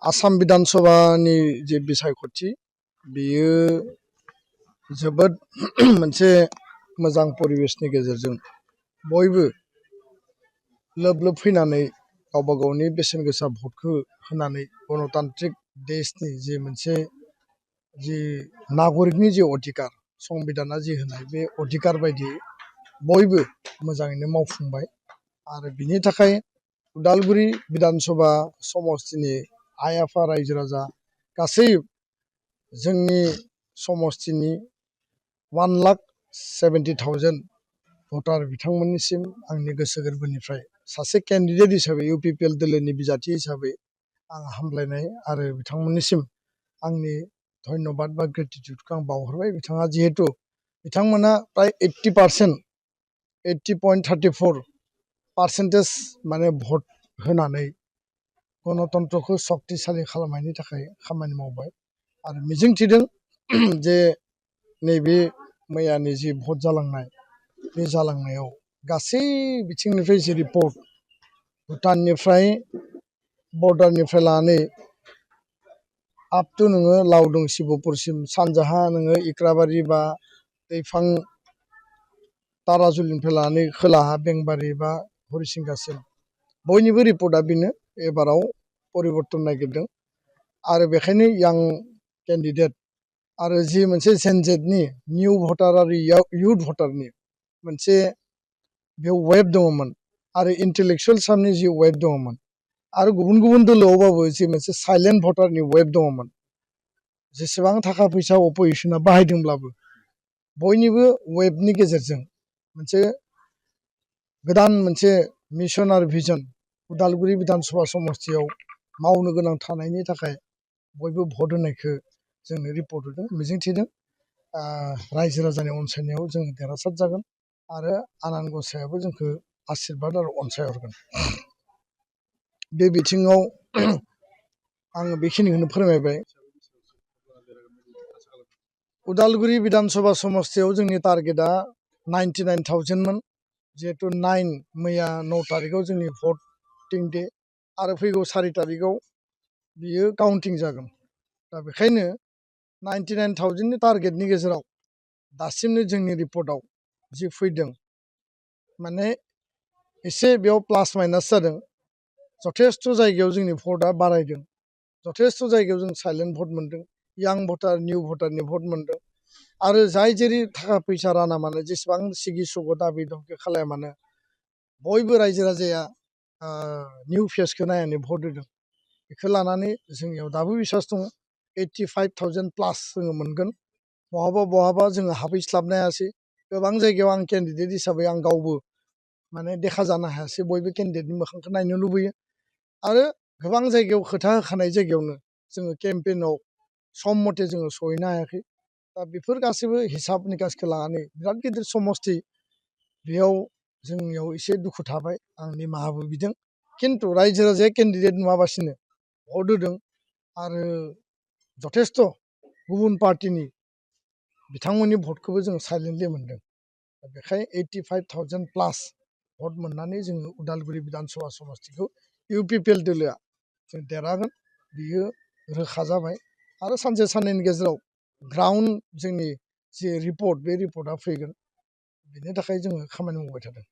आसाम विधान सभानि जे बिसायख'थि बेयो जोबोद मोनसे मोजां परिबेसनि गेजेरजों बयबो लोब लोब फैनानै गावबा गावनि बेसेन गोसा भटखौ होनानै गणतान्त्रिक देशनि जे मोनसे जि नागरिकनि जे अधिकार संबिधाना जि होनाय बे अधिकार बायदियै बयबो मोजाङैनो मावफुंबाय आरो बिनि थाखाय उदालगुरि विधान सभा समस्तिनि आइ आफा रायजो राजा गासै जोंनि समस्तिनि 1,70,000 भटार बिथांमोननिसिम आंनि गोसो गोरबोनिफ्राय सासे केन्डिडेट हिसाबै इउपिपिएल दोलोनि बिजाथि हिसाबै आं हामलायनाय आरो बिथांमोननिसिम आंनि धन्यबाद बा ग्रेटिटिउडखौ आं बावहरबाय। बिथाङा जिहेतु बिथांमोना प्राय 80% माने भट होनानै गणतन्त्रखौ शक्तिशालि खालामनायनि थाखाय खामानि मावबाय आरो मिजिंथिदों जे नैबे मैयानि जि भट जालांनाय बे जालांनायाव गासै बिथिंनिफ्राय जि रिपर्ट भुटाननिफ्राय बर्डारनिफ्राय लानानै आप टु नोङो लावदं शिबपुरसिम सानजाहा नोङो इक्राबारि बा दैफां ताराजुलिनिफ्राय लानानै खोलाहा बेंबारि बा हरिसिंगासिम बयनिबो रिपर्टआ बेनो एबाराव परिबर्तन नागिरदों आरो बेखायनो यां केन्डिडेट आरो जि मोनसे जेनजेडनि निउ भटार आरो इयुथ भटारनि मोनसे बेयाव वेब दङमोन आरो इन्टेलेक्सुवेल सामनि जि वेब दङमोन आरो गुबुन गुबुन दोलोआवबाबो जि मोनसे साइलेन्ट भटारनि वेब दङमोन। जेसेबां थाखा फैसा अपोजिसना बाहायदोंब्लाबो बयनिबो वेबनि गेजेरजों मोनसे गोदान मोनसे मिशन आरो भिजन उदालगुरि विधान सभा समस्तियाव मावनो गोनां थानायनि थाखाय बयबो भट होनायखौ जोंनो रिपर्ट होदों। मिजिंथिदों रायजो राजानि अनसायनायाव जों देरहासार जागोन आरो आनान गसायाबो जोंखौ आशीर्बाद आरो अनसाय हरगोन। बे बिथिङाव आङो बेखिनिखौनो फोरमायबाय। उदालगुरि विधान सभा समस्तियाव जोंनि टारगेटआ 99,000मोन। जिहेतु 9 मैया 9 तारिखआव जोंनि भटिं डे आरो फैगौ 4 तारिखआव बियो काउन्टिं जागोन। दा बेखायनो 99,000नि टारगेटनि गेजेराव दासिमनो जोंनि रिपर्टआव जि फैदों माने एसे बेयाव प्लास माइनास जादों। जथेस्थ' जायगायाव जोंनि भटआ बारायदों, जथेस्थ' जायगायाव जों साइलेन्ट भट मोन्दों, यां भटार निउ भटारनि भट मोन्दों आरो जाय जेरै थाखा फैसा राना मानो जेसेबां सिगि सुग' दाबि दमखि खालाया मानो बयबो रायजो राजाया निउ फेसखौ नायनानै भट होदों। बेखौ लानानै जोंनियाव दाबो बिसास दङ 85,000 प्लास जोङो मोनगोन। बहाबा बहाबा जोङो हाबहैस्लाबनो हायासै। गोबां जायगायाव आं केन्डिडेट हिसाबै आं गावबो माने देखा जानो हायासै। बयबो केन्डिडेटनि मोखांखौ नायनो लुबैयो आरो गोबां जायगायाव खोथा होखानाय जायगायावनो जोङो केम्पेइनाव सम मथे जोङो सहैनो हायाखै। दा बेफोर गासैबो हिसाब निकासखौ लानानै बिराद गिदिर समस्ति बेयाव जोंनियाव एसे दुखु थाबाय। आं निमाहाबो बिदों खिन्थु रायजो राजाया केन्डिडेट नुवाबासिनो भट होदों आरो जथेस्थ' गुबुन पार्टिनि बिथांमोननि भटखौबो जों साइलेन्टलि मोन्दों। बेखाय 85,000 प्लास भट मोननानै जोङो उदालगुरि विधान सभा समस्तिखौ इउपिपिएल दोलोआ जों देरहागोन बियो रोखा जाबाय आरो सानसे साननैनि गेजेराव ग्राउन्ड जोंनि जि रिपर्ट बे रिपर्टआ फैगोन। बेनि थाखाय जोङो खामानि मावबाय थादों।